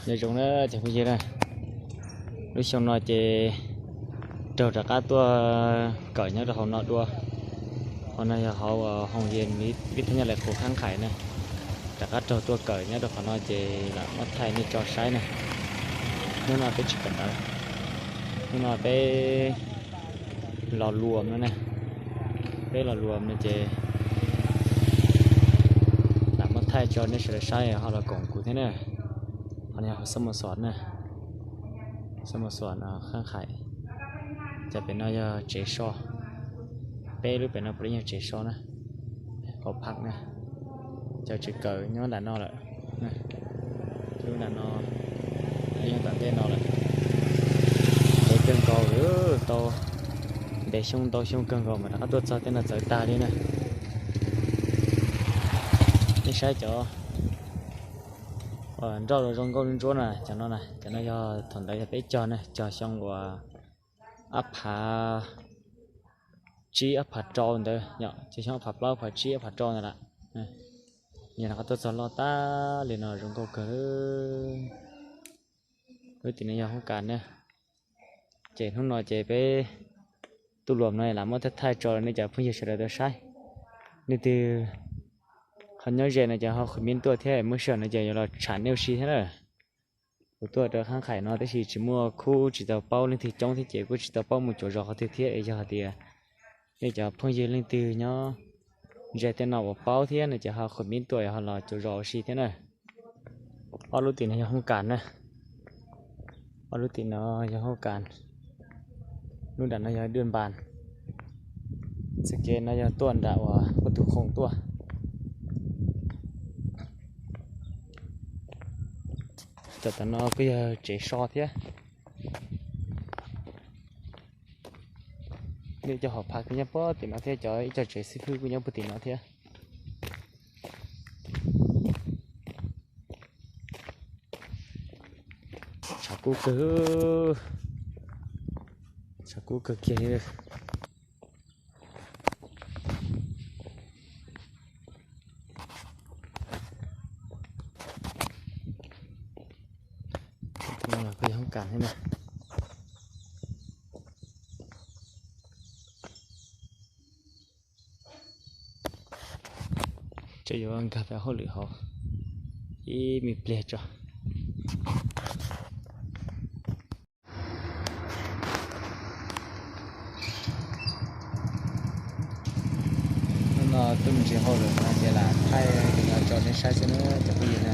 Nyob zoo na cov phooj ywg na, lub xyoo no ces raug rov qab tuaj kawm nyob rau hauv no dua. Hauv no yog hauv Hoo Yes Vib Thab Nyab Laj Qhus Khab Khais na, rov qab raug tuaj kawm nyob rau qhov no ces lam muab thaij nej tso saib na. Hnub no peb tsis kawm ntawv, hnub no peb los luam no na, peb los luam no ces lam muab thaij tso nej sawv daws saib ho los koom kuv thiab na. Qhov no yog Xab Mos Xuas na, Xab Mos Xuas Khab Khais. Cov pem no yog tsev so, peb lub pem no puav leej yog tsev so na, hauv phaj na. Cov tsev kawm nyob nram no lawm, lub nram no, nyob tom ntej no lawm. Ntev kawg nkaus lawm, tau ntev xyoo ntau xyoo kawg nkaus mas rov qab tuaj txog tej no txawv tag li na. Nej saib cov nroj los zoo nkauj ntsuab na, cov no na, cov no yog thaum ntawd yog peb cog na, cog xyoo uas ob phav tsib ob phav rau ntawd, cog xyoo ob phav plaub ob phav tsib ob phav rau ntawd lawm. Yog rov qab tuaj txog loj tag li no zoo nkauj kawg. Lub tim no yog hoob kas na. Ces hnub no ces peb tuaj luam no lam muab thaij tso nej cov phooj ywg sawv daws tau saib. Leej twg ho nyob ze no ces ho qhwv mib tuaj thiab, muaj sij hawm no ces yuav los tsham nej ua si thiab na. Kuv tuaj rau Khab Khais no tab sis tsis muaj khub, tsis tau paub leej twg coob thiab ces kuj tsis tau paub mus cuav zos qhov twg thiab. Yog hais tias nej cov phooj ywg leej twg nyob ze tej no uas paub thiab no ces ho qhwv mib tuaj ho los cuav zos ua si thiab na. Ob lub tim no yog hoob kas na, ob lub tim no yog hoob kas, lub nram no yog Dwj Npas, txoj kev no yog tuaj nram uas Paj Tug Khoom tuaj. Cov tom no kuj yog tsev so thiab. Ib co hauv phaj kuj nyob puag tim no thiab, cov ib co tsev xib fwb kuj nyob puag tim no thiab. Tshav kub kawg, tshav kub kawg kiag li. Kuj yog hoob kas thiab na. Ces yuav nkag rau hauj lwm hauv ib me pliag tso. Hnub no tuaj me ntsis hauj lwm no ces lam thaij li no tso nej saib xwb na cov phooj ywg na.